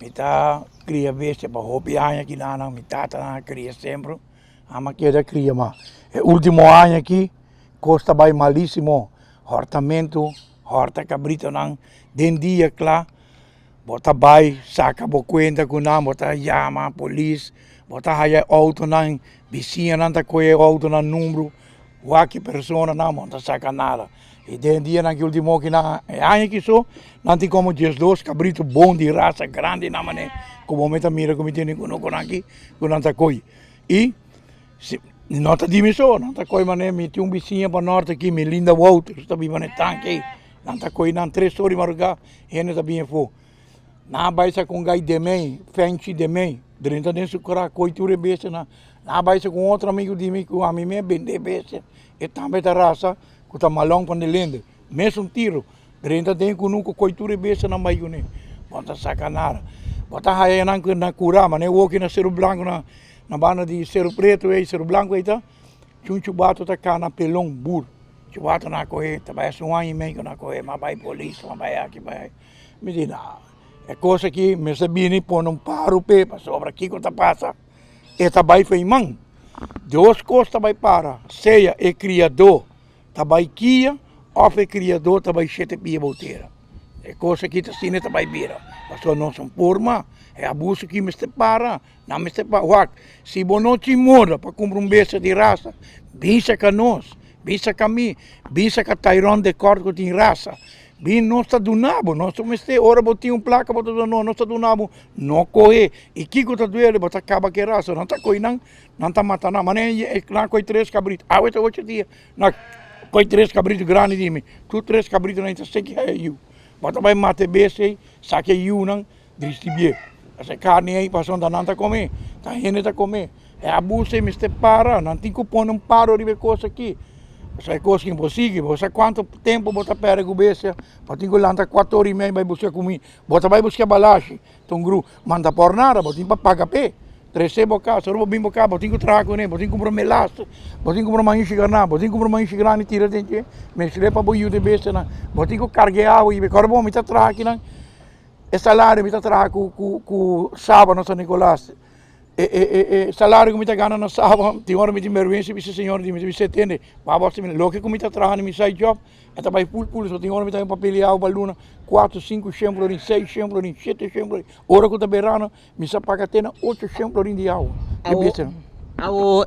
Mi ta kria bestia pa hopi aña aki nan, mi tatanan a kria semper, ami a keda kria mas. E ultimo aña aki kos ta bai malisimo, hòrtamentu, hòrta kabritonan den dia kla, bo ta bai saka bo kuenta ku nan, bo ta yama polis, bo ta haya e outonan, bisiñanan ta kohe e outonan number, wak e personanan bo no ta saka nada. I den dianan ki ultimo ki nan e aña ki so nan tin komo diesdos kabritu bon di rasa grandi nan manera ku bo mi ta mira ku mi tene kunukunan aki ku nan ta koi. I si no ta di mi so nan ta koi manera mi tin un bisiña pa norte aki Melinda Wouters ta biba na e tanki ei nan ta koi nan tres ora di marugá hende ta bini afó. Nan a bai sa ku un gai demei fenchi demei drenta den su kura koi tur e bestianan. Nan a bai sa ku un otro amigu di mi ku ami mi a bende e bestia e tambe ta rasa. Ku ta malon pa Nelende. Mesun tiro, drenta den kunuku koi tur e bestianan bai kuné. Bo ta saka nada. Bo ta haya nan ku na kurá, manera woki na Seru Blanku na na banda di Seru Pretu ei, Seru Blanku ei ta, chun chubato ta kana pelon bur. Chubato nan a kohe, ta bai hasi un aña i mei ku nan a kohe, m'a bai polis, m'a bai aki, bai aki. Mi di, no, e kos aki mester bini pone un paru p'e pasobra kiko ta pasa? E ta bai feiman. Dos kos ta bai para, sea e kriadó ta bai kia òf e kriadó ta bai shete pia bou tera. E kos aki ta asina ta bai bira, pasobra nos no por mas. E abuso aki mester para, nan mester para. Wak, si bo no tin moda pa kumpra un bestia di rasa, bin saka nos, bin saka mi, bin saka Tyrone Decort ku tin rasa. Bin nos ta duna bo, nos no mester ora bo tin un plaka bo ta duna nos, nos ta duna bo, no kohe. I kiko ta duele bo ta kaba ku e rasa, nan ta kohe nan, nan ta mata nan. Manera e nan kohe tres kabritu, awe ta ocho dia, nan kohe tres kabritu grandi di mi, tur tres kabritunan ta seki haya yu. Bo ta bai mata e bestia ei, saka e yunan, Distribué. Pasobra e karni ei pasobra ta nan ta kome, ta hende ta kome. E abuso ei mester para, nan tin ku pone un paro riba e kos aki. Pasobra e kos imposibel, bo sa kuantu tempu bo ta pèrdè ku bestia, bo tin ku lanta kuater ora i mei bai buska kumida, bo ta bai buska balashi, ta un gru, ma ta por nada, bo tin pa paga p'e, tres'é bo kas, ora bo bin bo kas bo tin ku traha kuné, bo tin ku kumpra melas, bo tin ku kumpra maishi garná, bo tin ku kumpra maishi grandi tira den dje, mester pa bo yuda e bestianan, bo tin ku karga e awa, i ora bo mi ta traha akinan. E salario mi ta traha ku ku ku Saba na San Nicolas e e e e salario ku mi ta gana na Saba tin ora mi tin berguensa bisa señor di mi ta bisa tende wak bo hasi loke ku mi ta traha na mi side job e ta bai ful ful so tin ora mi ta haña papel di awa pa luna kuater sinku shen florin seis shen florin shete shen florin ora ku ta berano Mi sa paga te na ocho shen florin di awa. Di bista. Awo,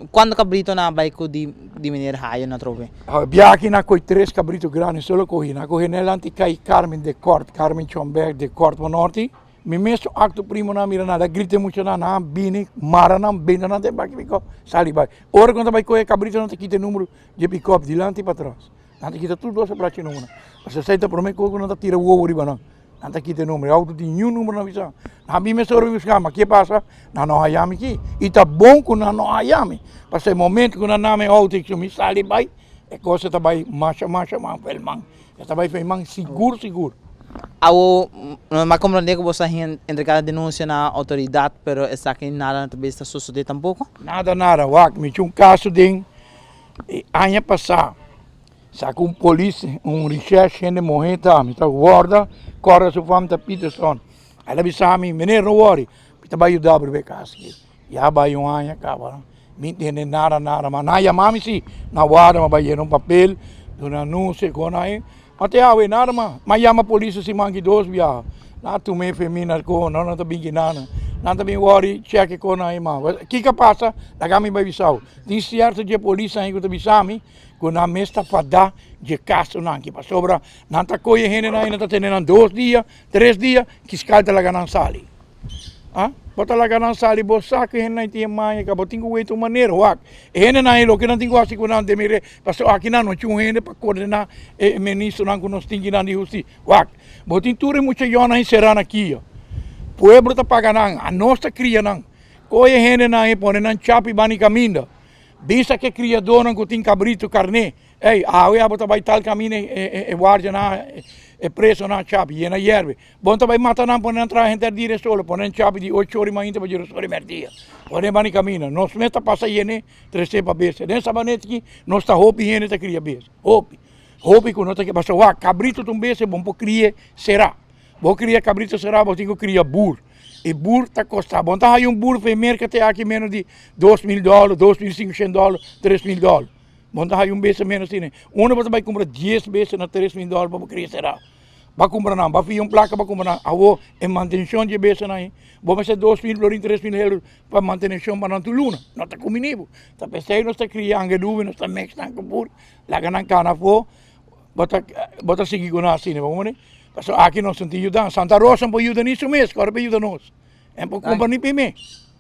cuanto cabrito nan a bay cu di di meneer Hayo na trobe? Bia aki nan coy tres cabrito grandi solo cogi. Nan coge nelanti cay Carmen de Kort, Carmen Chomberg de Kort pa norte. Mi mes acto primo nan a mira nan, a grita e muchanan, nan a bini, mara nan, benta nan den baki pickup, sali bay. Ora cu nan ta bay coge e cabrito nan ta kita e numero di e pickup dilanti pa tras. Nan ta kita tur dos e plachi numero. Pasobra esey ta prome cos cu nan ta tira wowo riba nan. Nan ta kita e numero, e auto tin niun numero na bisa. Nan bin mesora bin buska mi, ma ke pasa? Nan no haya mi aki. I ta bon ku nan no haya mi, pasobra e momento ku nan nami e auto i mi sali bai, e cosa ta bai masha masha man felman. E ta bai felman sigur sigur. Awo, mi a komprondé ku bo sa entregá denunsia na outoridat, pero esaki nada no ta bisa sosodé tampoko? Nada nada, wak, mi tin un kaso den e aña pasá. Sa ku un polis, un recherche hende muhé ta, mi ta worda, kòrda su fam ta Peterson. El a bisa mi, meneer no wòri, mi ta bai yuda bo riba e kas aki. Ya bai un aña kaba, mi tende nada nada, ma nan a yama mi si, nan warda mi a bai yena un papel, duna anuncio kon ai, ma te awe nada mas. Mi a yama polis e siman aki dos biaha, nan a tuma e femina kon, nan no ta bin ki nada, nan ta bin wòri chèk e kon ai mas. Kiko a pasa? Laga mi bai bisa bo. Tin sierto dje polisnan ei ku ta bisa mi. ku nan mes ta fadá dje kasonan aki pasobra nan ta kohe hendenan i nan ta tene nan dos dia, tres dia, kiskal ta laga nan sali. A Bo ta laga nan sali, bo sa ku e hendenan tin e maña ka, bo tin ku weta un manera. Wak, e hendenan ei loke nan tin ku hasi ku nan den mi re, pasobra aki nan no tin un hende pa kordená e ministronan ku nos tin kinan di hustisia. Wak, bo tin tur e mucha yònnan ei será na kia. Pueblo ta paga nan, anos ta kria nan. Kohe e hendenan ei pone nan chapi bani kaminda. Bisa ke kriadónan ku tin kabritu, karné, Ey, awe abo ta bai tal kaminda e guardianan, e presonan a chapi, yena yerbe. Bo no ta bai mata nan, pone nan traha henter dia den solo, pone nan chapi di ocho ora di mainta pa djeros ora di merdia. Pone bani kaminda. Nos mes ta pasa yene tresé pa bestia. Den Sabaneta aki nos ta hopi hende ta kria bestia, hopi. Hopi ku no ta kria, pasobra wak, kabritu ta un bestia bon por kri'é será. Bo kria kabrito será, bo tin ku kria bur. E bur ta kosta. Bo no ta haya un bur pa e merka te aki menos di 2000 dòler, 2500 dòler, 3000 dòler. Bo no ta haya un bes menos asina. Unda bo ta bai kumpra dies bes na 3000 dòler pa bo kria será? Ba kumpra nan, ba fia un plaka pa kumpra nan. Awor e mantenshon di e besnan ei, bo mester 2000 florin, 3000 euro pa manteneshon pa nan tur luna. No ta kumini bo. Ta p'esei nos ta kria angedubi, nos ta mix nan ku bur, laga nan kana afó. Bo ta bo ta sigui ku nos asina, bo comprende? Pasobra aki nos no tin yudansa. Santa Rosa no por yuda ni su mes, ku ora por yuda nos. E no por kumpra ni p'e mes.